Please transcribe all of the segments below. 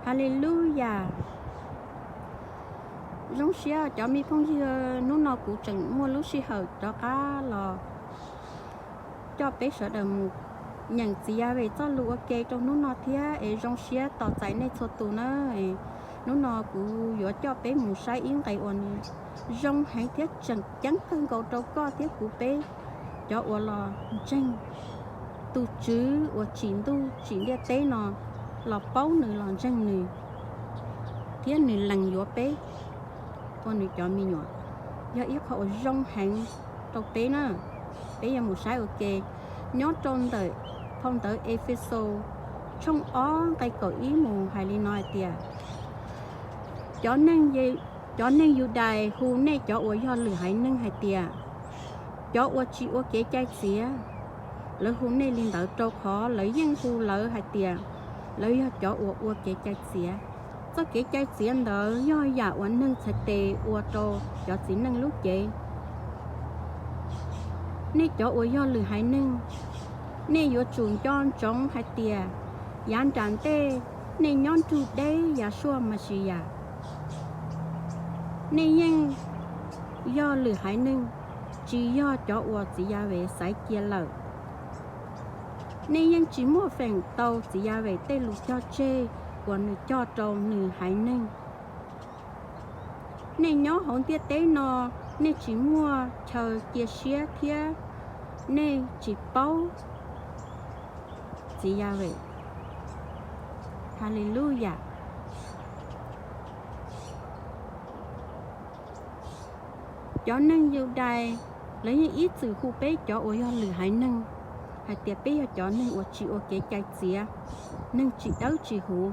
Haleluyas. Zoo siab cov me phooj ywg, hnub no kuv tseem muaj lub sij hawm rov qab los coj peb sawv daws mus nyeem txiv Yahweh txoj lus ua ke rau hnub no thiab es zoo siab tos txais nej txhua tus na. Hnub no kuv yuav coj peb mus saib ib nqe uas nws zoo heev thiab tseem ceeb kawg nkaus rau koj thiab kuv peb cov uas los ntseeg tus Tswv uas tsim ntuj tsim ntiaj teb no, los paub nws los ntseeg nws, thiab nws lees yuav peb ua nws cov me nyuam. Yog ib qho uas zoo heev rau peb na. Peb yuav mus saib ua ke nyob rau ntawm phau ntawv Efexus tshooj ob nqe kaum ib mus hais li no hais tias, cov neeg Yudais hu nej cov uas yog lwm haiv neeg hais tias, cov uas tsis ua kev cai txiav. Lawv hu nej li ntawd rau qhov lawv yeej hu lawv hais tias lawv yog cov uas ua kev cai txiav. Txoj kev cai txiav ntawd yog yam uas neeg txhais tes ua rau cov txiv neej lub cev. Nej cov uas yog lwm haiv neeg, nej yuav tsum nco ntsoov hais tias yav nram ntej nej nyob nrug deb Yahshua Mashiyas. Nej yeej yog lwm haiv neeg, tsis yog cov uas txiv Yahweh xaiv cia lawm. Nej yeej tsis muaj feem tau txiv Yahweh tej lus cog tseg uas nws cog rau nws haiv neeg. Nej nyob hauv ntiaj teb no, nej tsis muaj chaw cia siab thiab nej tsis paub txiv Yahweh. Haleluyas. Cov neeg Yudais, lawv yeej ib txwm hu peb cov uas yog lwm haiv neeg hais tias peb yog cov neeg uas tsis ua kev cai txiav, neeg tsis dawb tsis huv.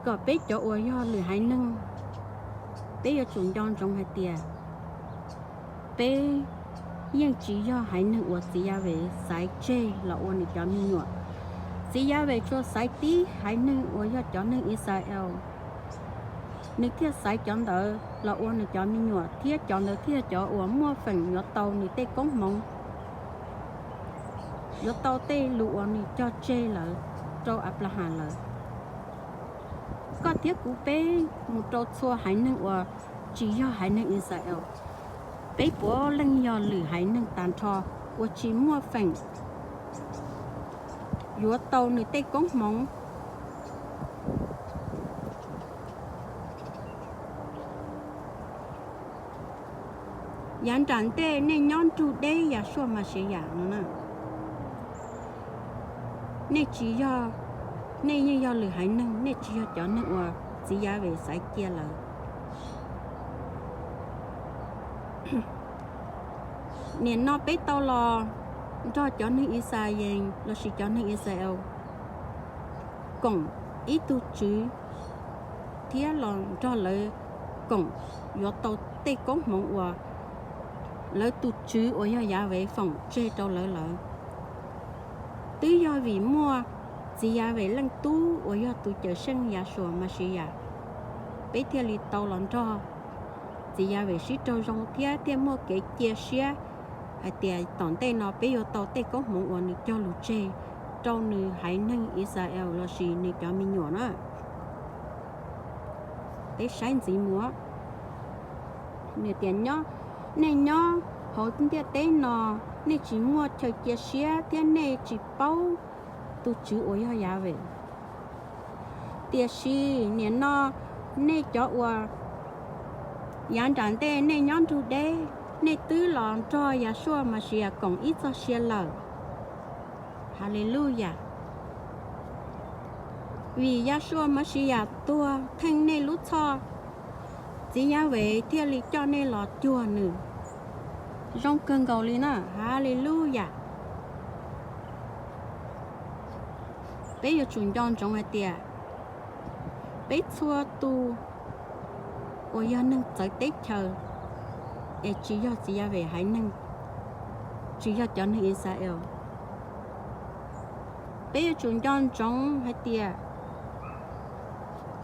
Kom peb cov uas yog lwm haiv neeg, peb yuav tsum nco ntsoov hais tias peb yeej tsis yog haiv neeg uas txiv Yahweh xaiv tseg los ua nws cov me nyuam. Txiv Yahweh tsuas xaiv tib haiv neeg uas yog cov neeg Israel, nws thiaj xaiv cov ntawd los ua nws cov me nyuam, thiab cov ntawd thiaj cov uas muaj feem yuav tau nws tej koob hmoov, yuav tau tej lus uas nws cog tseg lawm rau Anplahas lawm. Koj thiab kuv peb mus rau txhua haiv neeg uas tsis yog haiv neeg Israel, peb puav leej yog lwm haiv neeg tag nrho uas tsis muaj feem yuav tau nws tej koob hmoov. Yav nram ntej nej nyob nrug deb Yahshua Mashiyas no na, nej tsis yog, nej yeej yog lwm haiv neeg, nej tsis yog cov neeg uas txiv Yahweh xaiv cia lawm. Nim no peb tau los nrog cov neeg Yixalayees lossis cov neeg Israel koom ib tug tswv thiab los nrog lawv koom yuav tau tej koob hmoov uas lawv tus tswv uas yog Yahweh foom tseg rau lawv lawm. Twb yog vim muaj txiv Yahweh leej tub uas yog tus cawm seej Yahshua Mashiyas, peb thiaj li tau los nrog txiv Yahweh sib raug zoo thiab thiaj muaj kev cia siab hais tias tom ntej no peb yuav tau tej koob hmoov uas nws cog lus tseg rau nws haiv neeg Yixalayees lossis nws cov me nyuam na. Peb saib ntxiv mus, nws tias, nej nyob hauv ntiaj teb no, nej tsis muaj chaw cia siab thiab nej tsis paub tus Tswv uas yog Yahweh. Tiam sis nim no nej cov uas yav nram ntej nej nyob nrug deb, nej twb los nrog Yahshua Mashiyas koom ib txoj sia lawm. Haleluyas. Vim Yahshua Mashiyas tuag theej nej lub txhoj, txiv Yahweh thiaj li coj nej los cuag nws. Zoo kawg nkaus li na. Haleluyas. Peb yuav tsum nco ntsoov hais tias peb txhua tus uas yog neeg txawv teb chaws es tsis yog txiv Yahweh haiv neeg, tsis yog cov neeg Yixalayees, peb yuav tsum nco ntsoov hais tias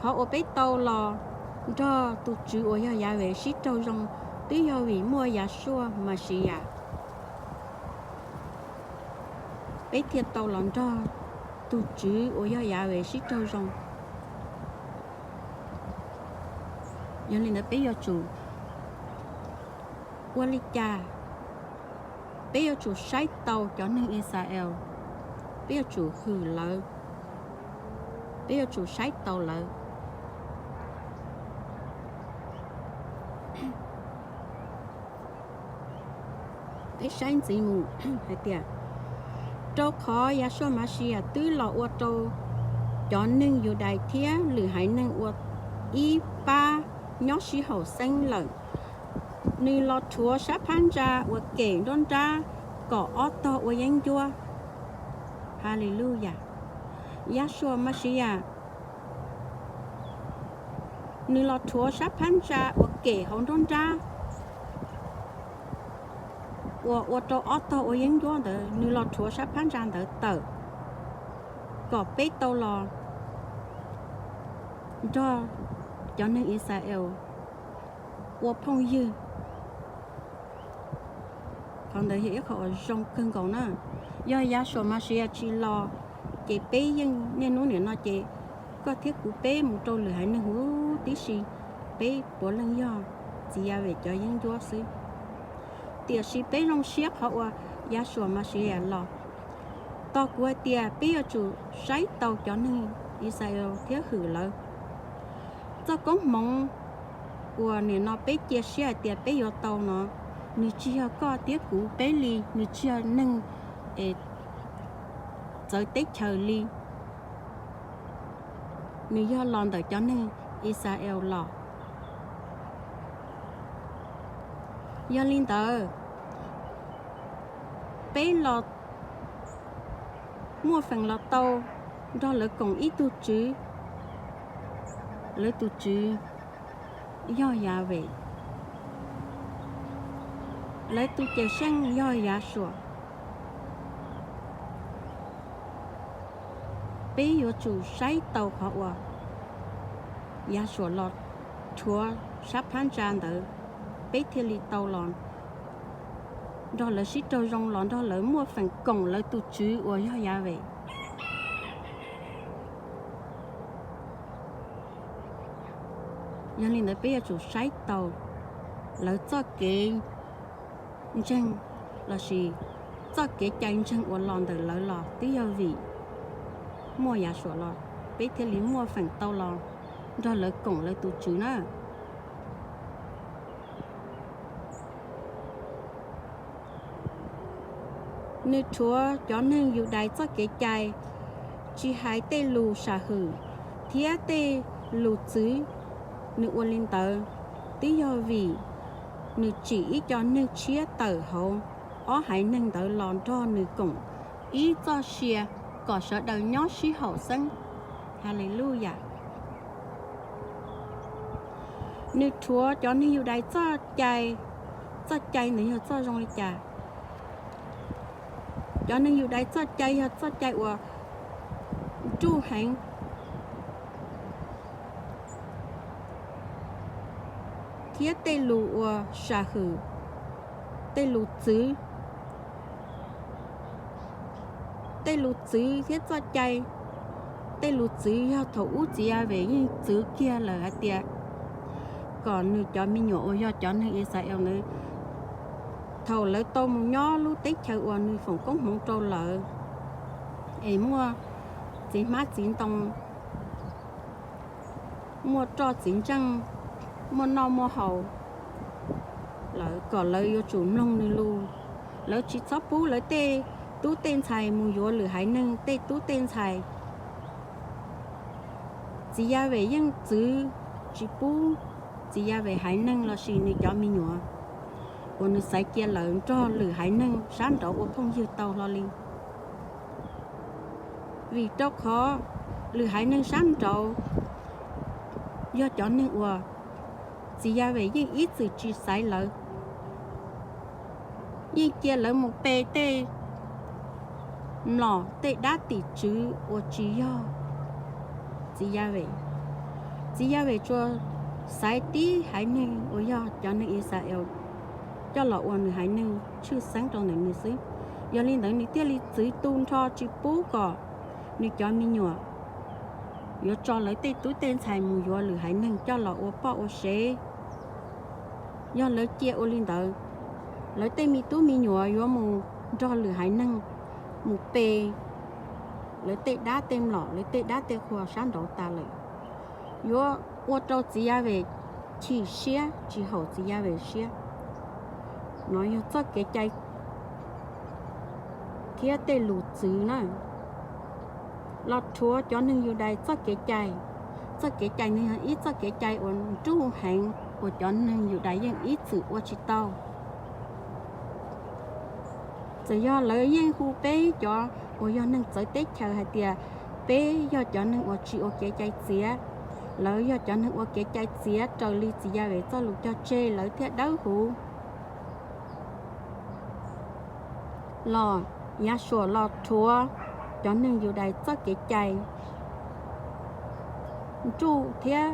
qhov uas peb tau los nrog tus Tswv uas yog Yahweh sib raug zoo twb yog vim muaj Yahshua Mashiyas. peb thiaj tau los nrog tus Tswv uas yog Yahweh sib raug zoo. Yog li ntawd peb yuav tsum ua li cas? Peb yuav tsum saib taus cov neeg Israel, peb yuav tsum hwm lawv, peb yuav tsum saib taus lawv. Peb saib ntxiv mus hais tias, rau qhov Yahshua Mashiach twb los ua rau cov neeg Yudais thiab lwm haiv neeg ua ib pab nyob sib haum xeeb lawm. Nws los rhuav sab phab ntsa uas kem nruab nrab kom ob tog ua yeeb ncuab. Haleluyas. Yahshua Mashiach nws los rhuav sab phab ntsa uas kem hauv nruab nrab uas ua rau ob tog ua yeeb ncuab ntawd, nws los rhuav sab phab ntsa ntawd tawm kom peb tau los nrog cov neeg Israel ua phooj ywg. Qhov ntawd yog ib qho uas zoo kawg nkaus na. Yog Yahshua Mashiach tsis los, ces peb yeej niaj hnub nim no ces koj thiab kuv peb mus rau lwm haiv neeg huv tib si, peb puav leej yog txiv Yahweh cov yeeb ncuab xwb. Tiam sis peb zoo siab qhov uas Yahshua Mashiach los, tos kuv hais tias peb yuav tsum saib taus cov neeg Israel thiab hwm lawv. Txoj koob hmoov uas nim no peb cia siab hais tias peb yuav tau no, nws tsis yog koj thiab kuv peb li, nws tsis yog neeg es txawv teb chaws li, nws yog los ntawm cov neeg Israel los. Yog li ntawd, peb los muaj feem los tau nrog lawv koom ib tug tswv. Lawv tus tswv yog Yahweh, lawv tus cawm seej yog Yahshua. Peb yuav tsum saib taus qhov uas Yahshua los rhuav sab phab ntsa ntawd, peb thiaj li tau los nrog lawv sib raug zoo, los nrog lawv muaj feem koom lawv tus tswv uas yog Yahweh. Yog li ntawd peb yuav tsum saib taus lawv txoj kev ntseeg lossis txoj kev cai ntseeg uas los ntawm lawv los twb yog vim muaj Yahshua los peb thiaj li muaj feem tau los nrog lawv koom lawv tus tswv na. Nws rhuav cov neeg Yudais txoj kev cai, tsis hais tej lus sam hwm thiab tej lus txwv. Nws ua li ntawd twb yog vim nws tsim ib co neeg tshiab tawm hauv ob haiv neeg ntawd los nrog nws koom ib txoj sia kom sawv daws nyob sib haum xeeb. Haleluyas. Nws rhuav cov neeg Yudais txoj cai. Txoj cai ntawd yog txoj zoo li cas? Cov neeg Yudais txoj cai yog txoj cai uas nruj heev thiab tej lus uas sam hwm, tej lus txwv, tej lus txwv thiab txoj cai. Tej lus txwv yog thaum ub txiv Yahweh yeej txwv kiag lawm hais tias kom nws cov me nyuam uas yog cov neeg Israel ntawd, thaum lawv tau mus nyob lub teb chaws uas nws foom koob hmoov rau lawv, es muaj txiv hmab txiv ntoo, muaj roj txiv ntseej, muaj noj muaj haus, lawv kom lawv yuav tsum mloog nws lus. Lawv tsis txhob pub lawv tej tub tej ntxhais mus yuav lwm haiv neeg tej tub tej ntxhais. Txiv Yahweh yeej txwv tsis pub txiv Yahweh haiv neeg lossis nws cov me nyuam uas nws xaiv cia lawm nrog lwm haiv neeg sab nraud ua phooj ywg tau hlo li. Vim rau qhov lwm haiv neeg sab nraud yog cov neeg uas txiv Yahweh yeej ib txwm tsis xaiv lawv, yeej cia lawv mus pe tej mlom tej dab tim tswv uas tsis yog txiv Yahweh. Txiv Yahweh tsuas xaiv tib haiv neeg uas yog cov neeg Israel coj los ua nws haiv neeg tshwj xeeb rau ntawm nws xwb. Yog li ntawd nws thiaj li txwv tu nrho tsis pub kom nws cov me nyuam yuav tso lawv tej tub tej ntxhais mus yuav lwm haiv neeg coj los ua poj ua sev. Yog lawv cia ua li ntawd, lawv tej me tub me nyuam yuav mus nrog lwm haiv neeg mus pe lawv tej dab tej mlom, lawv tej dab tej qhua sab nraud tas lawm, yuav ua rau txiv Yas Ves chim siab tsis haum txiv Yas Ves siab. No yog txoj kev cai thiab tej lus txwv na, los rhuav cov neeg Yudais txoj kev cai. Txoj kev cai no yog ib txoj kev cai uas nruj heev uas cov neeg Yudais yeej ib txwm ua tsis tau. Txawm yog lawv yeej hu peb cov uas yog neeg txawv teb chaws hais tias peb yog cov neeg uas tsis ua kev cai txiav, lawv yog cov neeg ua kev cai txiav raws li txiv Yas Ves txoj lus cog tseg lawv thiaj dawb huv los Yas Suas los rhuav cov neeg Yudais txoj kev cai nruj thiab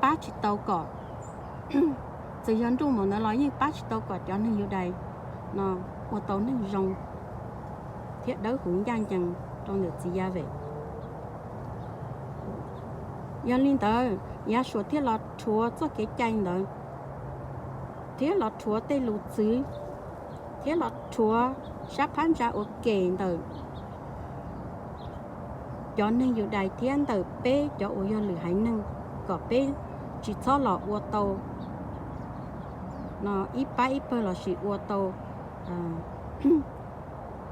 pab tsis tau kom, txawm yog nruj npaum ntawd los yeej pab tsis tau kom cov neeg Yudais no ua tau neeg zoo thiab dawb huv ncaj ncees rau ntawm txiv Yas Ves. Yog li ntawd Yas Suas thiaj los rhuav txoj kev cai ntawd, thiab los rhuav tej lus txwv, thiab los rhuav sab phab ntsa ua ke ntawm cov neeg Yudais thiab ntawm peb cov uas yog lwm haiv neeg, kom peb tsis txhob los ua tau no ib pab ib pawg lossis ua tau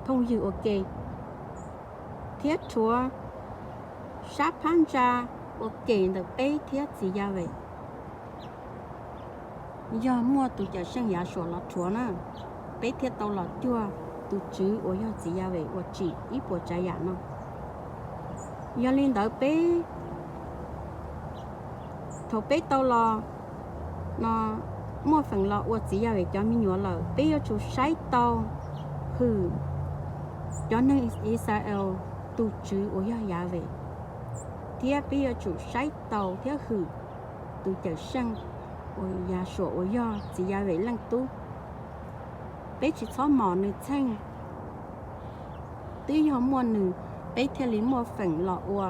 phooj ywg ua ke, thiab rhuav sab phab ntsa ua ke ntawm peb thiab txiv Yas Ves. Yog muaj tus Cawm Seej Yas Suas los rhuav na, peb thiaj tau los cuag tus Tswv uas yog txiv Yas Ves uas tsim ib puas tsav yam no. Yog li ntawd peb, thaum peb tau los no muaj feem los ua txiv Yas Ves cov me nyuam lawm, peb yuav tsum saib tau hwm cov neeg Yixalayees tus Tswv uas yog Yas Ves, thiab peb yuav tsum saib tau thiab hwm tus Cawm Seej uas Yas Suas uas yog txiv Yas Ves leej tub. Peb tsis txhob mom nws txheej. Twb yog muaj nws, peb thiaj li muaj feem los ua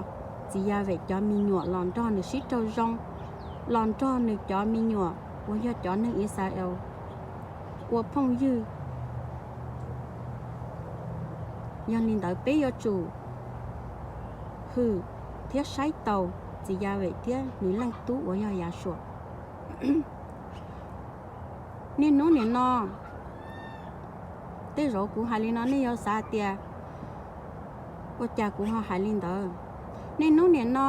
txiv Yas Ves cov me nyuam los nrog nws sib raug zoo, los nrog nws cov me nyuam uas yog cov neeg Yixalayees ua phooj ywg. Yog li ntawd peb yuav tsum hwm thiab saib taus txiv Yas Ves thiab nws leej tub uas yog Yas Suas. Niaj hnub nim no, tej zaum kuv hais li no nej yuav xav tias ua cas kuv ho hais li ntawd. Niaj hnub nim no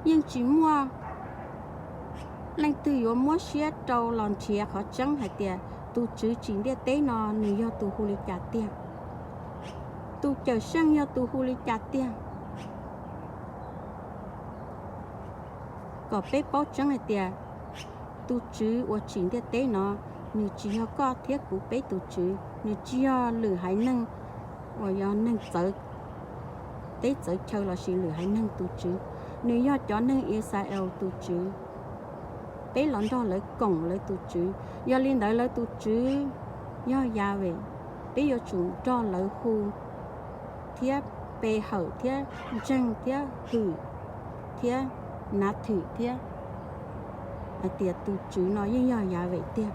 yeej tsis muaj leej twg yuav muab siab rau los nrhiav qhov tseeb hais tias tus Tswv tsim ntiaj teb no nws yog tus hu li cas tiag, tus Cawm Seej yog tus hu li cas tiag, kom peb paub tseeb hais tias tus Tswv uas tsim ntiaj teb no, nws tsis yog koj thiab kuv peb tus Tswv, nws tsis yog lwm haiv neeg uas yog neeg txawv teb txawv chaw lossis lwm haiv neeg tus Tswv, nws yog cov neeg Yixalayees tus Tswv. Peb los nrog lawv koom lawv tus Tswv, yog li ntawd lawv tus Tswv yog Yas Ves, peb yuav tsum nrog lawv hu thiab pe hawm thiab ntseeg thiab hwm thiab nav thwm thiab hais tias tus Tswv no yeej yog Yas Ves tiag,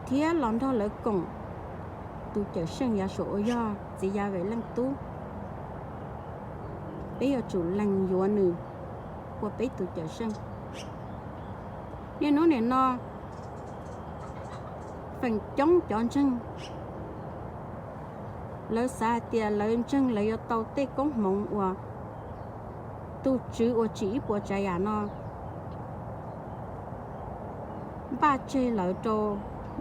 thiab los nrog lawv koom tus Cawm Seej Yas Suas uas yog txiv Yas Ves leej tub. Peb yuav tsum lees yuav nws ua peb tus Cawm Seej. Niaj hnub nim no feem coob cov ntseeg, lawv xav hais tias lawv ntseeg lawv yuav tau tej koob hmoov uas tus Tswv uas tsim ib puas tsav yam no npaj tseg lawv rau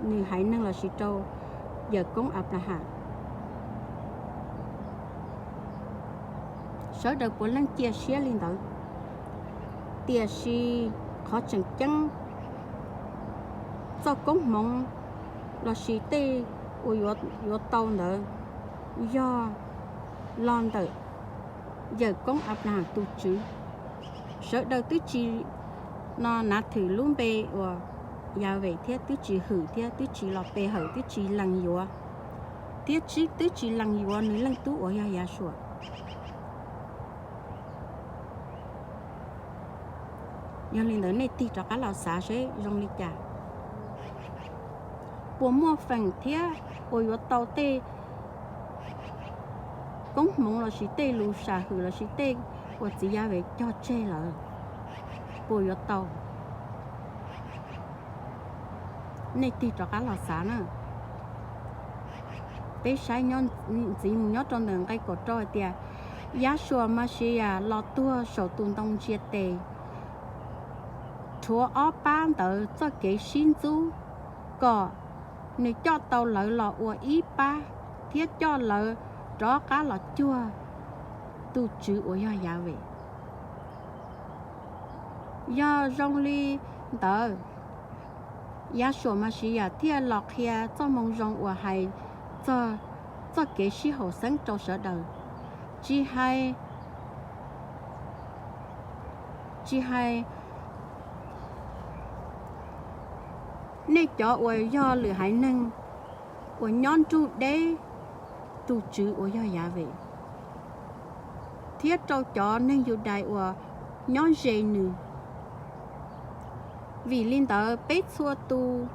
nws haiv neeg lossis rau yawm koob Anplahas. Sawv daws puav leej cia siab li ntawd, tiam sis qhov tseem ceeb, txoj koob hmoov lossis tej uas yuav tau ntawd yog los ntawm yawm koob Anplahas tus Tswv. Sawv daws twb tsis no nav thwm lub npe uas Yahweh thiab twb tsis hwm thiab twb tsis los pe hawm, twb tsis lees yuav, thiab twb tsis lees yuav nws leej tub uas yog Yahshua. Yog li ntawd nej tig rov qab los xav seb zoo li cas. Puas muaj feem thiab uas yuav tau tej koob hmoov lossis tej lus sam hwm lossis tej uas txiv Yahweh cog tseg lawm? Puas yuav tau? Nej tig rov qab los xav na. Peb saib ntxiv mus nyob rau ntawm nqe kaum rau hais tias, Yahshua Mashiach los tuag saum tus ntoo ntsia tes, rhuav ob pab ntawd txoj kev sib ntxub, kom nws coj tau lawv los ua ib pab, thiab coj lawv rov qab los cuag tus Tswv uas yog Yahweh. Yog zoo li ntawd, Yahshua Mashiach thiaj los qhia txoj moo zoo uas hais txog txoj kev sib haum xeeb rau sawv daws. Tsis hais, tsis hais nej cov uas yog lwm haiv neeg uas nyob nrug deb tus Tswv uas yog Yahweh, thiab rau cov neeg Yudais uas nyob ze nws. Vim li ntawd peb txhua tus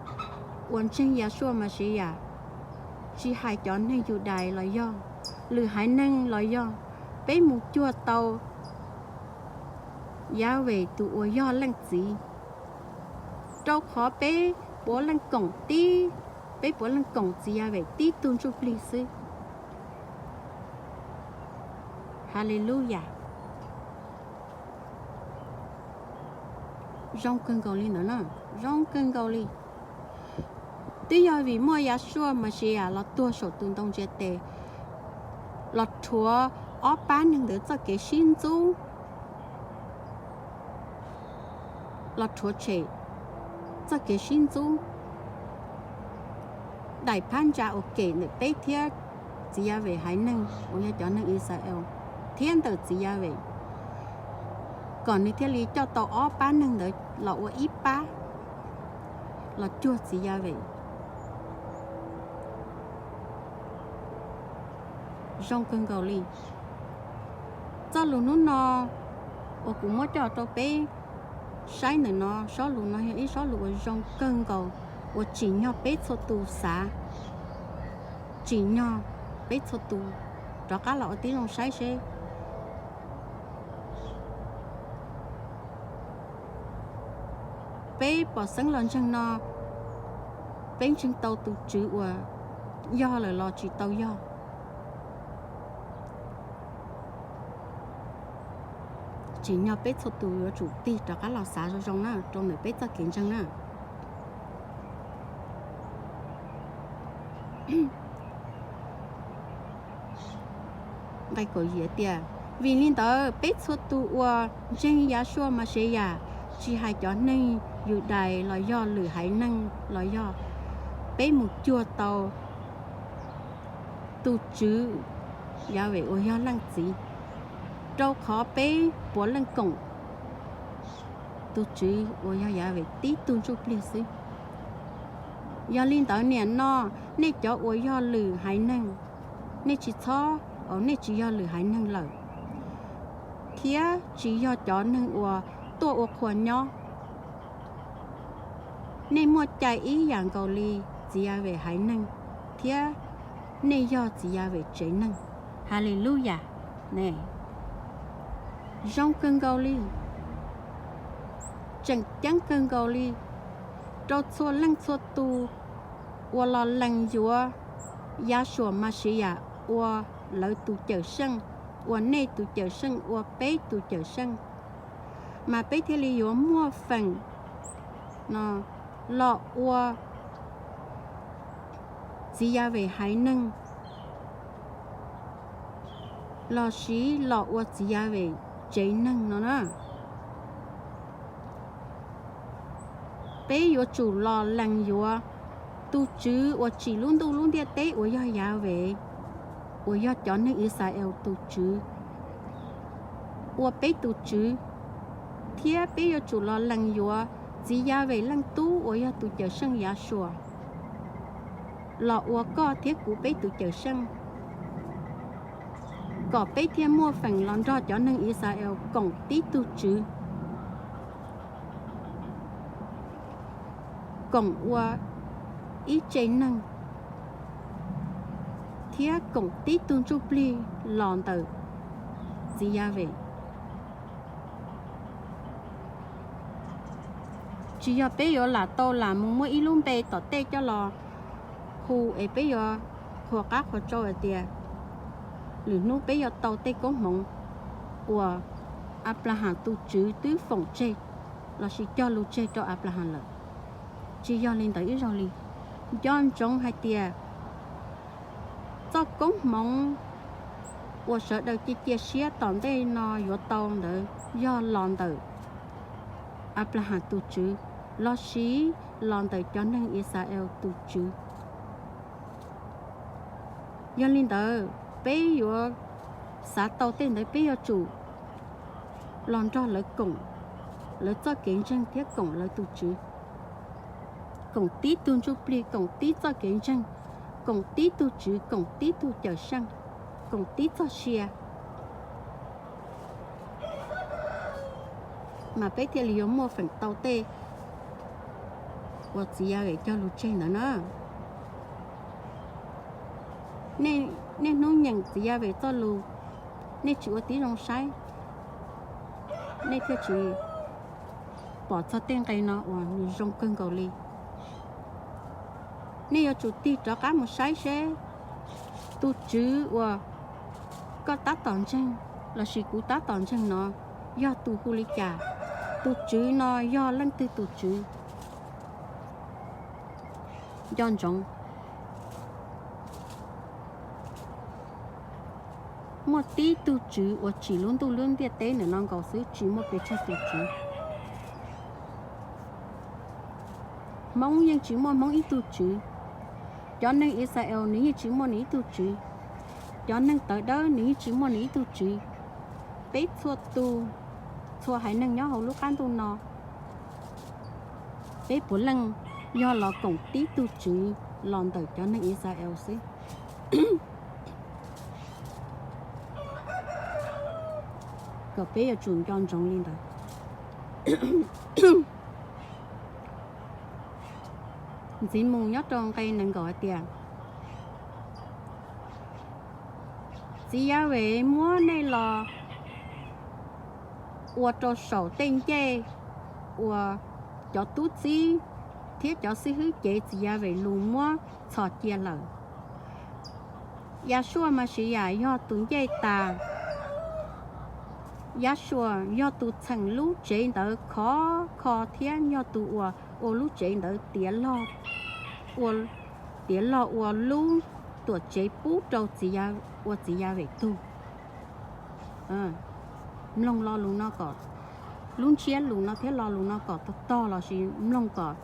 uas ntseeg Yahshua Mashiach, tsis hais cov neeg Yudais los yog lwm haiv neeg los yog, peb mus cuag tau Yahweh tus uas yog Leej Txiv, rau qhov peb puav leej koom tib, peb puav leej koom txiv Yahweh tib tug ntsuj plig xwb. Haleluyas. Zoo kawg nkaus li ntawd na, zoo kawg nkaus li. Twb yog vim muaj Yahshua Mashiach los tuag saum tus ntoo ntsia tes, los rhuav ob pab neeg ntawd txoj kev sib ntxub, los rhuav tshem txoj kev sib ntxub daim phab ntsa uas kem ntawm peb thiab txiv Yahweh haiv neeg uas yog cov neeg Israel thiab ntawm txiv Yahweh, kom nws thiaj li coj tau ob pab neeg ntawd los ua ib pab, los cuag txiv Yahweh. Zoo kawg nkaus li. Txoj lus hnub no uas kuv muab coj rau peb saib ntawm no, sob lus no yog ib sob lus uas zoo kawg nkaus, uas tsim nyog peb txhua tus xav, tsim nyog peb txhua tus rov qab los ua tib zoo saib seb peb pom xeeb los ntseeg no, peb ntseeg tau tus Tswv uas yog lawm los tsis tau yog. Tsim nyog peb txhua tus yuav tsum tig rov qab los xav zoo zoo na rau ntawm peb txoj kev ntseeg na. Nqe kaum yim tias, vim li ntawd peb txhua tus uas ntseeg Yahshua Mashiyas, tsis hais cov neeg Yudais los yog lwm haiv neeg los yog, peb mus cuag tau tus Tswv Yahweh uas yog Leej Txiv, rau qhov peb puav leej koom tus Tswv uas yog Yahweh tib tug ntsuj plig xwb. Yog li ntawd nim no nej cov uas yog lwm haiv neeg, nej tsis txhob, nej tsis yog lwm haiv neeg lawm, thiab tsis yog cov neeg uas tuaj ua qhua nyob. Nej muaj cai ib yam nkaus li txiv Yahweh haiv neeg, thiab nej yog txiv Yahweh tsev neeg. Haleluyas. Zoo kawg nkaus li, tseem ceeb kawg nkaus li rau txhua leej txhua tus uas los lees yuav Yahshua Mashiyas ua lawv tus cawm seej, ua nej tus cawm seej, ua peb tus cawm seej, mas peb thiaj li yuav muaj feem no los ua txiv Yahweh haiv neeg, los sis los ua txiv Yahweh tsev neeg no na. Peb yuav tsum los lees yuav tus Tswv uas tsim lub ntuj lub ntiaj teb uas yog Yahweh, uas yog cov neeg Israel tus Tswv, ua peb tus Tswv, thiab peb yuav tsum los lees yuav txiv Yavem leej tub uas yog tus cawm seej Yasuas los ua koj thiab kuv peb tus cawm seej, kom peb thiaj muaj feem los nrog cov neeg Yixalayees koom tib tug tswv, koom ua ib tse neeg, thiab koom tib tug ntsuj plig los ntawm txiv Yavem. Tsis yog peb yuav lam tau lam mus muab ib lub npe tom tej coj los hu es peb yuav qhuas qab qhuas tsau hais tias lwm hnub peb yuav tau tej koob hmoov uas Anplaham tus tswv twb foom tseg lossis cog lus tseg rau Anplaham lawm. Tsis yog li ntawd ib zaug li. Nco ntsoov hais tias txoj koob hmoov uas sawv daws cia cia siab tom ntej no yuav tau ntawd yog los ntawm Anplaham tus tswv lossis los ntawm cov neeg Yixalayees tus tswv. Yog li ntawd, peb yuav xav tau tej ntawd peb yuav tsum los nrog lawv koom lawv txoj kev ntseeg thiab koom lawv tus tswv, koom tib tug ntsuj plig, koom tib txoj kev ntseeg, koom tib tug tswv, koom tib tug cawm seej, koom tib txoj sia, mas peb thiaj li yuav muaj feem tau tej uas txiv Yavem cog lus tseg ntawd na. Nej hnub nyeem txiv Yavem txoj lus, nej tsis ua tib zoo saib, nej thiaj tsis pom txog tej nqe no uas nws zoo kawg nkaus li. Nej yuav tsum tig rov qab mus saib seb tus tswv uas koj tab tom ntseeg lossis kuv tab tom ntseeg no yog tus hu li cas, tus tswv no yog leej twg tus tswv. Nco ntsoov, muaj tib tug tswv uas tsim lub ntuj lub ntiaj teb ntawm no nkaus xwb, tsis muaj pes tsawg tus tswv. Hmoob yeej tsis muaj Hmoob ib tug tswv. Cov neeg Yixalayees nws yeej tsis muaj nws ib tug tswv. Cov neeg tawv dawb nws yeej tsis muaj nws ib tug tswv. Peb txhua tus, txhua haiv neeg nyob hauv lub qab ntuj no, peb puav leej yog los koom tib tug tswv los ntawm cov neeg Yixalayees xwb. Kom peb yuav tsum nco ntsoov li ntawd. Ntxiv mus nyob rau nqe nees nkaum hais tias, txiv Yavem muab nej los ua rau saum tej ncej uas cov tub txib thiab cov xib hwb cev txiv Yavem lus muab txhos cia lawm. Yasuas Mexiyas yog tus ncej tas. Yasuas yog tus txheem lub tsev ntawd khov kho thiab yog tus uas ua lub tsev ntawd tiav log, tiav log ua lub tuam tsev pub rau ua txiv Yavem tug. Mloog lo lus no kom, lub ntsiab lus no thiab lo lus no kom tog tog lossis mloog kom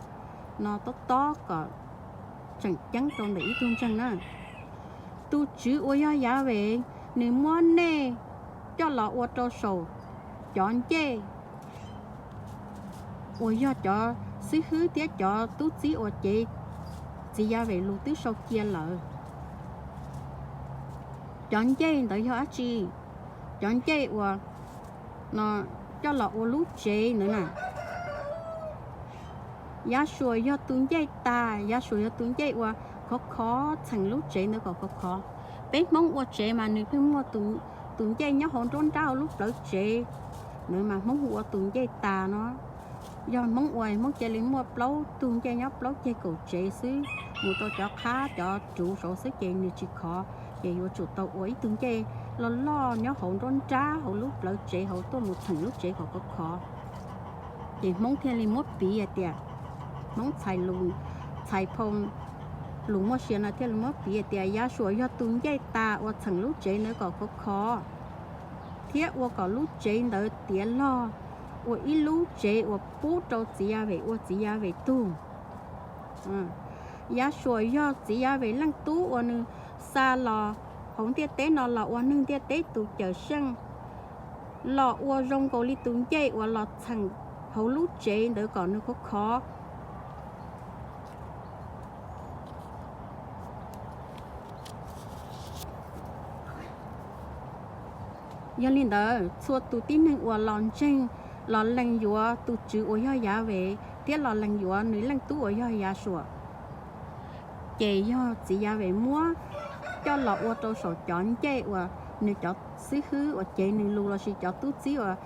no tob tob kom tseem ceeb rau ntawm ib tug ntseeg na. Tus Tswv uas yog Yavem, nws muab nej coj los ua rau saum cov ncej uas yog cov xib hwb thiab cov tub txib uas cev txiv Yavem lus twb sau cia lawm. Cov ncej ntawd yog dab tsi? Cov ncej uas coj los ua lub tsev ntawd na. Yasuas yog tus ncej tas, Yasuas yog tus ncej uas khov khov txheem lub tsev ntawd kom khov khov. Peb Hmoob ua tsev mas nws pheej muaj tus ncej nyob hauv nruab nrab hauv lub plawv tsev ntawd mas Hmoob hu ua tus ncej tas no. Yog Hmoob ua, Hmoob cia li muaj plaub tug ncej nyob plaub ceg kaum tsev xwb, mus rau cov qhab cov ruv saud xwb ces nws tsis khov, ces yuav tsum tau ua ib tug ncej loj loj nyob hauv nruab nrab hauv lub plawv tsev hauv tuaj mus txheem lub tsev kom khov khov. Ces Hmoob thiaj li muab piv hais tias, Hmoob txhais lus, txhais phau lus muaj sia no thiaj li muab piv hais tias Yasuas yog tus ncej tas uas txheem lub tsev ntawd kom khov khov, thiab ua kom lub tsev ntawd tiav log ua ib lub tsev uas pub rau txiv Yavem ua txiv Yavem tug. Yasuas yog txiv Yavem leej tub uas nws xa los hauv ntiaj teb no los ua neeg ntiaj teb tus cawm seej, los ua zoo nkaus li tus ncej uas los txheem hauv lub tsev ntawd kom nws khov khov. Yog li ntawd, txhua tus tib neeg uas los ntseeg, los lees yuav tus Tswv uas yog Yahweh thiab los lees yuav nws Leej Tub uas yog Yahshua, ces yog txiv Yahweh muab coj los ua rau saum cov ncej uas nws cov xib hwb uas cev nws lus lossis cov tub txib uas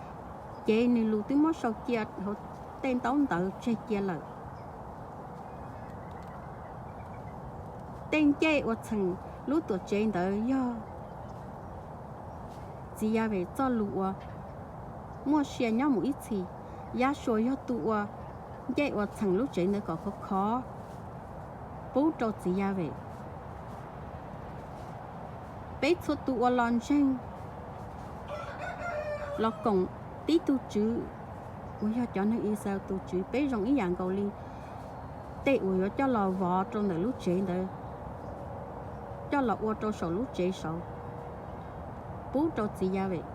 cev nws lus twb muab sau cia hauv tej ntaub ntawv tseg cia lawm. Tej ncej uas txheem lub tuam tsev ntawd yog txiv Yahweh txoj lus uas muaj sia nyob mus ib txhis. Yahshua yog tus ua ncej uas txheem lub tsev ntawd kom khov khov pub rau txiv Yahweh. Peb txhua tus uas los ntseeg, los koom tib tug Tswv uas yog cov neeg Israel tus Tswv, peb zoo ib yam nkaus li tej uas yuav coj los vov rau ntawm lub tsev ntawd, coj los ua rau saum lub tsev saud, pub rau txiv Yahweh.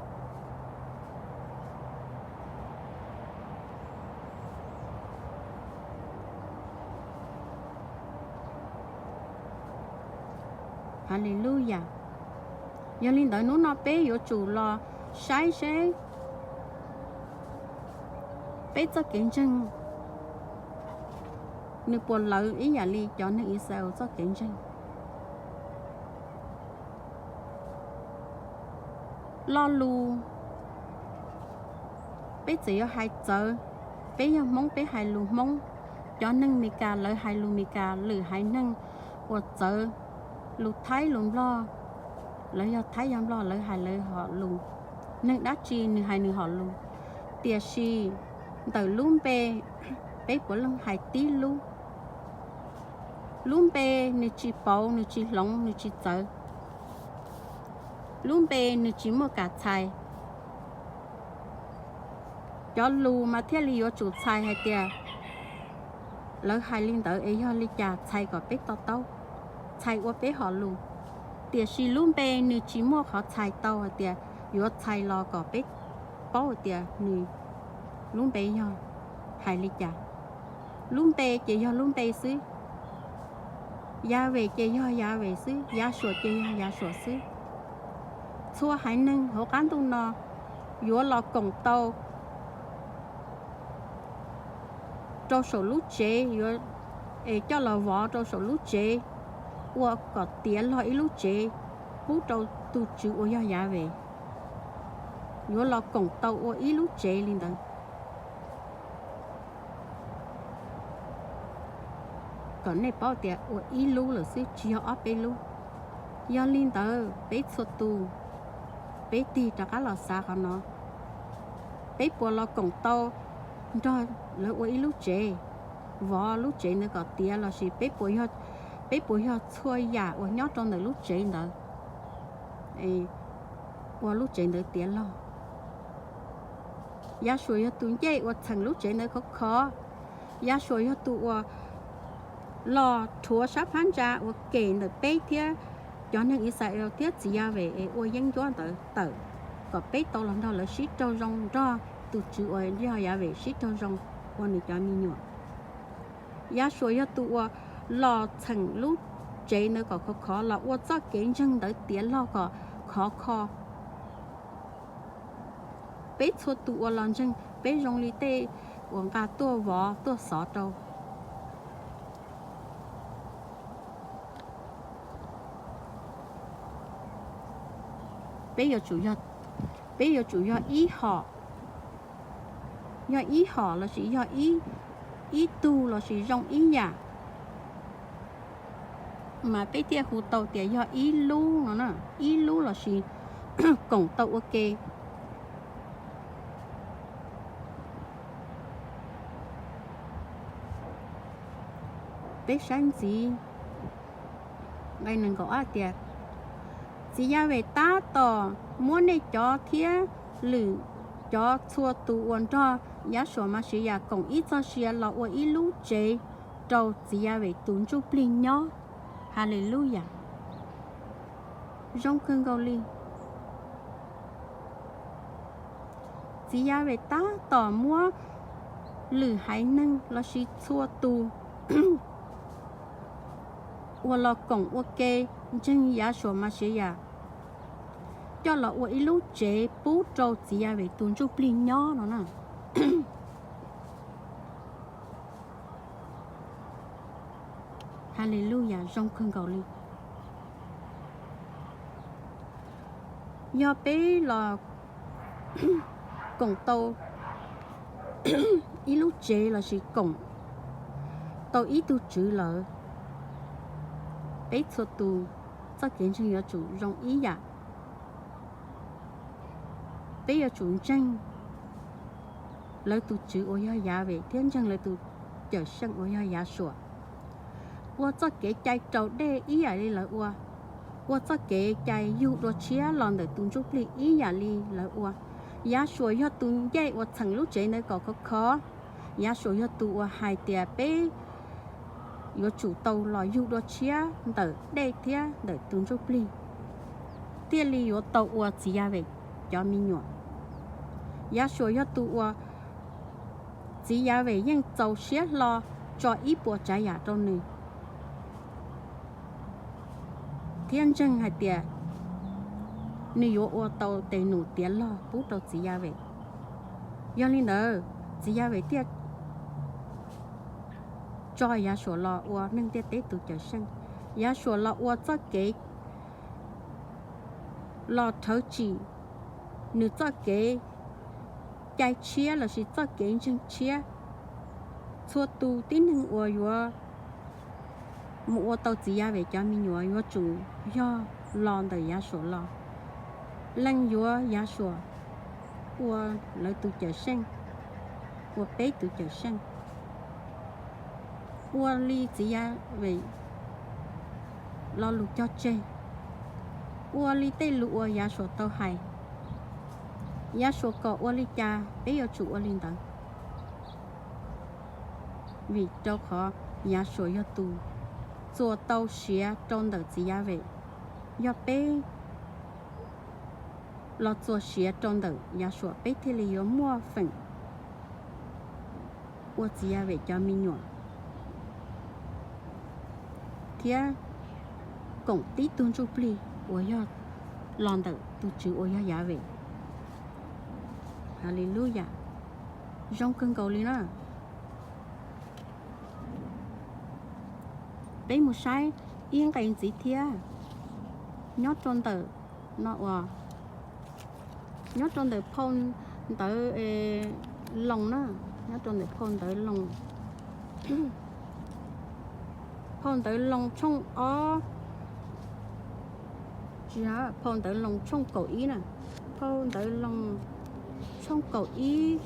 Haleluyas. Yog li ntawd hnub no peb yuav tsum los saib seb peb txoj kev ntseeg nws puas lawv ib yam li cov neeg Israel txoj kev ntseeg. Lo lus, peb txawm yog hais txawv, peb yog Hmoob peb hais lus Hmoob, cov neeg Meskas lawv hais lus Meskas, lwm haiv neeg uas txawv lus Thaib lus Nplog, lawv yog Thaib yog Nplog lawv hais lawv hom lus, neeg dab tsi nws hais nws hom lus. Tiam sis ntawm lub npe, peb puav leej hais tib lub. Lub npe nws tsis pauv, nws tsis hloov, nws tsis txawv. Lub npe nws tsis muaj kam txhais. Cov lus mas thiaj li yuav tsum txhais hais tias lawv hais li ntawd es yog li cas txhais kom peb to taub, txhais ua peb hom lus. Tiam sis lub npe nws tsis muaj qhov txhais tau hais tias yuav txhais los kom peb paub hais tias nws lub npe yog hais li cas. Lub npe ces yog lub npe xwb. Yahweh ces yog Yahweh xwb, Yahshua ces yog Yahshua xwb. Txhua haiv neeg hauv qab ntuj no yuav los koom tau rau saum lub tsev, yuav es coj los vov rau saum lub tsev, ua kom tiav log ib lub tsev pub rau tus Tswv uas yog Yahweh. Yuav los koom tau ua ib lub tsev li ntawd. Kom nej paub tias ua ib lub lawm xwb, tsis yog ob peb lub. Yog li ntawd peb txhua tus, peb tig rov qab los xav qhov no, peb puas los koom tau nrog lawv ua ib lub tsev, vov lub tsev ntawd kom tiav lossis peb puas, peb puas yog txhua yam uas nyob rau ntawm lub tsev ntawd ua lub tsev ntawd tiav log. Yahshua yog tus ncej uas txheem lub tsev ntawd khov khov. Yahshua yog tus uas los rhuav sab phab ntsa uas kem ntawm peb thiab cov neeg Israel thiab txiv Yahweh es ua yeeb ncuab ntawd tawm, kom peb tau los nrog lawv sib raug zoo, nrog tus Tswv uas yog Yahweh sib raug zoo ua nws cov me nyuam. Yahshua yog tus uas los txheem lub tsev ntawd kom khov khov, los ua txoj kev ntseeg ntawd tiav log kom khov kho. Peb txhua tus uas los ntseeg, peb zoo li tej uas nqa tuaj vov tuaj xov rau. Peb yuav tsum yog, peb yuav tsum yog ib hom, yog ib hom lossis yog ib tug lossis zoo ib yam, mas peb thiaj hu tau tias yog ib lub no, ib lub lossis koom tau ua ke. Peb saib ntxiv nqe nees nkaum ob tias, txiv Yahweh tab tom muab nej cov thiab lwm cov txhua tus uas nrog Yahshua Mashiyas koom ib txoj sia los ua ib lub tsev rau txiv Yahweh tus ntsuj plig nyob. Haleluyas. Zoo kawg nkaus li. Txiv Yahweh tab tom muab lwm haiv neeg lossis txhua tus uas los koom ua ke ntseeg Yahshua Mashiyas coj los ua ib lub tsev pub rau txiv Yavem tus ntsuj plig nyob no na. Haleluya, zoo kawg nkaus li. Yog peb los koom tau ib lub tsev lossis koom tau ib tug tswv lawm, peb txhua tus txoj kev ntseeg yuav tsum zoo ib yam. Peb yuav tsum ntseeg lawv tus tswv uas yog Yavem thiab ntseeg lawv tus cawm seej uas yog Yahshua, ua txoj kev cai raus dej ib yam li lawv ua, ua txoj kev cai yug dua tshiab los ntawm tus ntsuj plig ib yam li lawv ua. Yahshua yog tus ncej uas txheem lub tsev ntawd kom khov khov. Yahshua yog tus uas hais tias peb yuav tsum tau los yug dua tshiab ntawm dej thiab ntawm tus ntsuj plig thiaj li yuav tau ua txiv Yavem cov me nyuam. Yahshua yog tus uas txiv Yavem yeej txaus siab hlo tso ib puas tsav yam rau nws thiab ntseeg hais tias nws yuav ua tau tes num tiav log pub rau txiv Yavem. Yog li ntawd, txiv Yavem thiaj tso Yahshua los ua neeg ntiaj teb tus cawm seej. Yahshua los ua txoj kev los rhawv tsim nws txoj kev cai tshiab lossis txoj kev ntseeg tshiab. Txhua tus tib neeg uas yuav mus ua tau txiv Yavem cov me nyuam yuav tsum yog los ntawm Yahshua los. Leej yuav Yahshua ua lawv tus cawm seej, ua peb tus cawm seej, ua li txiv Yavem lo lus cog tseg, ua li tej lus uas Yahshua tau hais. Yahshua kom ua li cas peb yuav tsum ua li ntawd, vim rau qhov Yahshua yog tus txuas tau siav rau ntawm txiv Yavem. Yog peb los txuas siav rau ntawm Yahshua, peb thiaj li yuav muaj feem ua txiv Yavem cov me nyuam thiab koom tib tug ntsuj plig uas yog los ntawm tus Tswv uas yog Yavem. Haleluya, zoo kawg nkaus li na. Peb mus saib ib nqe ntxiv thiab, nyob rau ntawm no uas nyob rau ntawm phau ntawv Loos na, nyob rau ntawm phau ntawv Loos, phau ntawv Loos tshooj ob, phau ntawv Loos tshooj kaum ib na, phau ntawv Loos tshooj kaum ib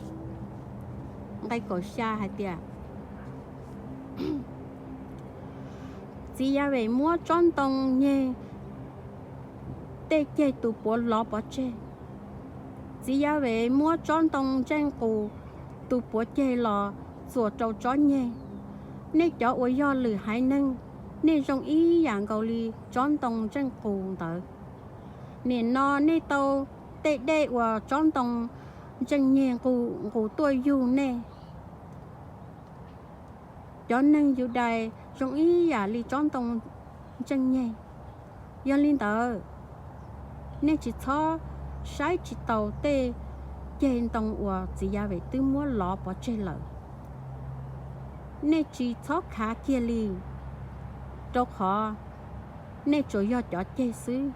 nqe kaum xya hais tias, txiv Yavem muab tsob ntoo nyeg tej ceg tus puav lov pov tseg. Txiv Yavem muab tsob ntoo ntseej qus tus puav ceg los txuas rau tsob nyeg. Nej cov uas yog lwm haiv neeg, nej zoo ib yam nkaus li tsob ntoo ntseej qus ntawd. Nim no nej tau tej dej uas tsob ntoo ntseej nyeg nqus tuaj yug nej. Cov neeg Yudais zoo ib yam li tsob ntoo ntseej nyeg. Yog li ntawd, nej tsis txhob saib tsis taus tej ceg ntoo uas txiv Yavem twb muab lov pov tseg lawm. Nej tsis txhob khav kiag li, rau qhov nej tsuas yog cov ceg xwb,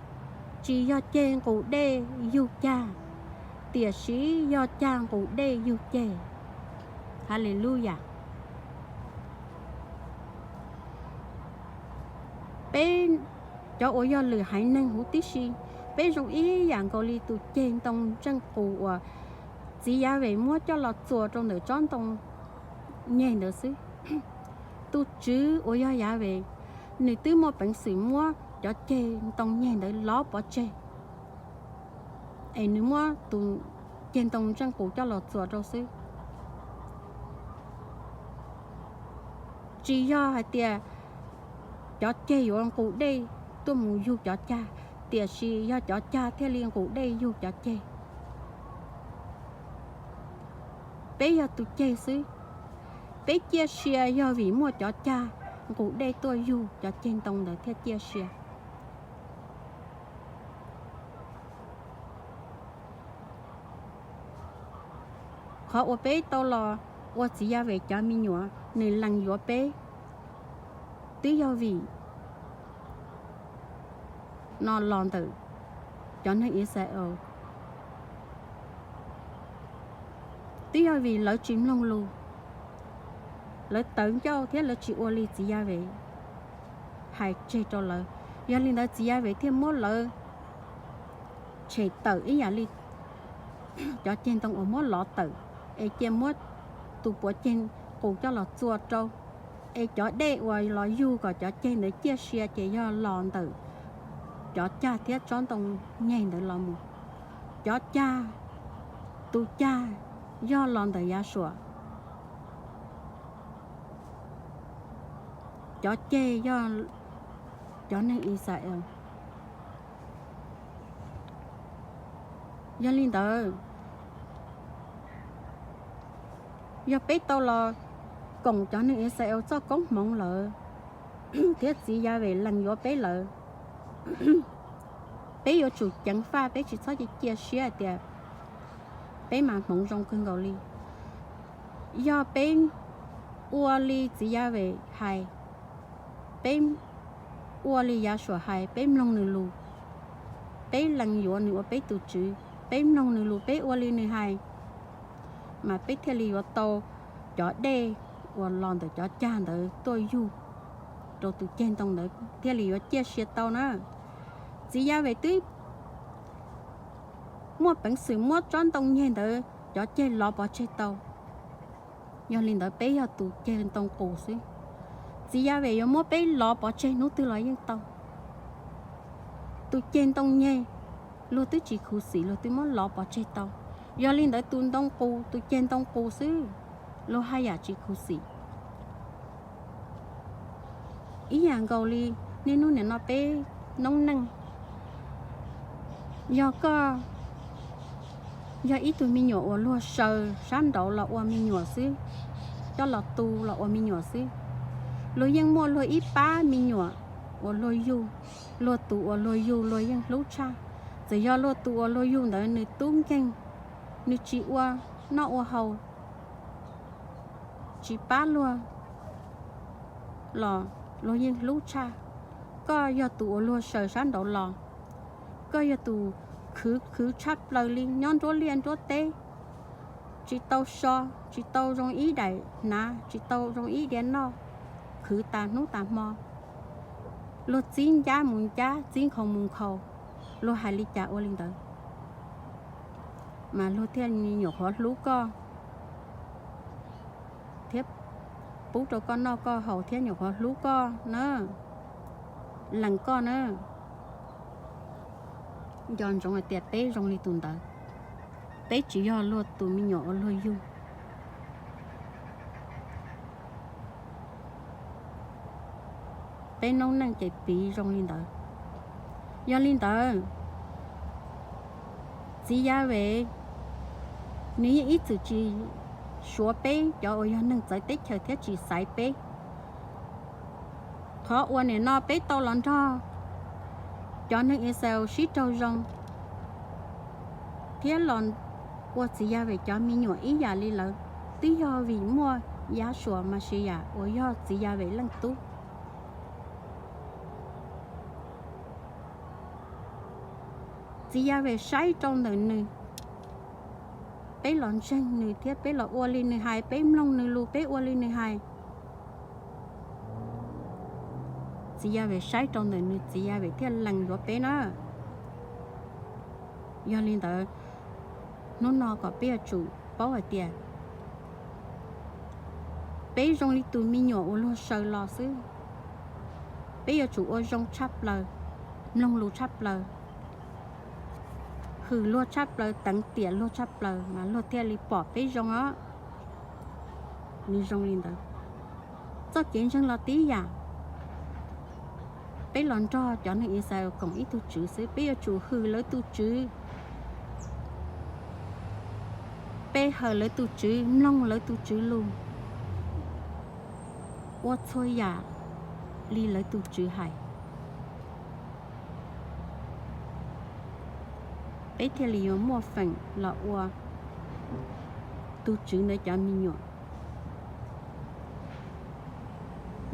tsis yog ceg nqus dej yug cag, tiam sis yog cag nqus dej yug ceg. Haleluya. Peb cov uas yog lwm haiv neeg huv tib si, peb zoo ib yam nkaus li tus ceg ntoo ntseej qus uas txiv Yavem muab coj los txuas rau ntawm tsob ntoo nyeg ntawd xwb. Tus Tswv uas yog Yavem, nws twb muaj peev xwm muab cov ceg ntoo nyeg ntawd lov pov tseg, es nws muab tus ceg ntoo ntseej qus coj los txuas rau xwb. Tsis yog hais tias cov ceg yuav nqus dej tuaj mus yug cov cag, tiam sis yog cov cag thiaj li nqus dej yug cov ceg. Peb yog tus ceg xwb, Peb ciaj sia yog vim muaj cov cag nqus dej tuaj yug cov ceg ntoo ntawd thiaj ciaj sia. Qhov uas peb tau los ua txiv Yaj Ves cov me nyuam nws lees yuav peb twb yog vim no los ntawm cov neeg Israel. Twb yog vim lawv tsis mloog lus, lawv tawv ncauj thiab lawv tsis ua li txiv Yaj Ves hais tseg rau lawv. Yog li ntawd txiv Yaj Ves thiaj muab lawv tshem tawm ib yam li cov ceg ntoo uas muab lov tawm, es cia muab tus puav ceg qus coj los txua rau, es cov dej uas los yug kom cov ceg ntawd ciaj sia ces yog los ntawm cov cag thiab tsob ntoo nyeg ntawd los mus. Cov cag, tus cag yog los ntawm Yasuas, cov ceg yog cov neeg Israel. Yog li ntawd, yog peb tau los koom cov neeg Israel txoj koob hmoov lawm thiab txiv Yaj Ves lees yuav peb lawm, peb yuav tsum ceev faj, peb tsis txhob cia siab hais tias peb mas hmoov zoo kawg nkaus li. Yog peb ua li txiv Yaj Ves hais, peb ua li Yasuas hais, peb mloog nws lus, peb lees yuav nws ua peb tus tswv, peb mloog nws lus, peb ua li nws hais, mas peb thiaj li yuav tau cov dej uas los ntawm cov cag ntawd tuaj yug rau tus ceg ntoo ntawd thiaj li yuav ciaj sia tau na. Txiv Yaj Ves twb muaj peev xwm muab tsob ntoo nyeg ntawd cov ceg lov pov tseg tau. Yog li ntawd peb yog tus ceg ntoo qus xwb, txiv Yaj Ves yuav muab peb lov pov tseg hnub twg los yeej tau. Tus ceg ntoo nyeg luag twb tsis khuv xim, luag twb muab lov pov tseg tau. Yog li ntawd tus ntoo qus, tus ceg ntoo qus xwb, luag haj yam tsis khuv xim. Ib yam nkaus li niaj hnub nim no peb noob neej, yog koj yog ib tug me nyuam uas luag saws sab nraud los ua me nyuam xwb, coj los tu los ua me nyuam xwb, luag yeej muaj luag ib pab me nyuam uas luag yug, luag tus uas luag yug luag yeej hlub tshaj. Txawm yog luag tus uas luag yug ntawd nws tub nkeeg, nws tsis ua noj ua haus, tsis pab luag los luag yeej hlub tshaj. Koj yog tus uas luag saws sab nraud los, koj yog tus khwv khwv tshaj plaws li nyob nruab liaj nruab teb, tsis tau so, tsis tau zoo ib daim hnav, tsis tau zoo ib diav noj, khwv tas hnub tas hmo, luag txib ncab mus ncab, txib nkhaus mus nkhaus, luag hais li cas ua li ntawd, mas luag thiaj nyuam qhuav hlub koj thiab pub rau koj noj koj haus thiab nyuam qhuav hlub koj na, lees koj na. Nco ntsoov hais tias peb zoo li tus ntawd, peb tsis yog luag tus me nyuam uas luag yug. Peb noob neej ces piv zoo li ntawd. Yog li ntawd, txiv Yaj Ves nws yeej ib txwm tsis suav peb cov uas yog neeg txawv teb chaws thiab tsis xaiv peb. Qhov uas nim no peb tau los nrog cov neeg Israel sib raug zoo thiab los ua txiv Yaj Ves cov me nyuam ib yam li lawv, twb yog vim muaj Yahshua Mashiyas uas yog txiv Yaj Ves leej tub. Txiv Yaj Ves saib rau ntawm nws, peb los ntseeg nws thiab peb los ua li nws hais, peb mloog nws lus, peb ua li nws hais. Txiv Yaj Ves saib rau ntawm nws, txiv Yaj Ves thiaj lees yuav peb na. Yog li ntawd, hnub no kom peb yuav tsum paub hais tias peb zoo li tus me nyuam uas luag saws los xwb. Peb yuav tsum ua zoo tshaj plaws, mloog lus tshaj plaws, hwm luag tshaj plaws, teev tiam luag tshaj plaws mas luag thiaj li pom peb zoo os. Nws zoo li ntawd. Txoj kev ntseeg los tib yam, peb los nrog cov neeg Israel koom ib tug tswv xwb, peb yuav tsum hwm lawv tus tswv, pe hawm lawv tus tswv, mloog lawv tus tswv lus, ua txhua yam li lawv tus Tswv hais, peb thiaj li yuav muaj feem los ua tus Tswv ntawd cov me nyuam.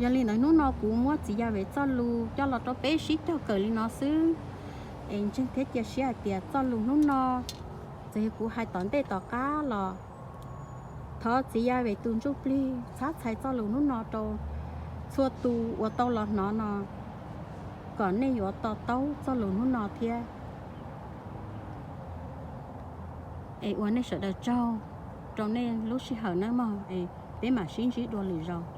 Yog li ntawd hnub no kuv muab txiv Yas Ves txoj lus coj los rau peb sib cog kawm li no xwb. Es ntseeg thiab cia siab hais tias txoj lus hnub no, txawm yog kuv hais tom ntej tom qab los, thov txiv Yas Ves tus ntsuj plig txhab txhais txoj lus hnub no rau txhua tus uas tau los hnov no, kom nej yuav to taub txoj lus hnub no thiab. Es ua nej sawv daws tsaug rau nej lub sij hawm nawb mog, es peb mam sib ntsib dua lwm zaus.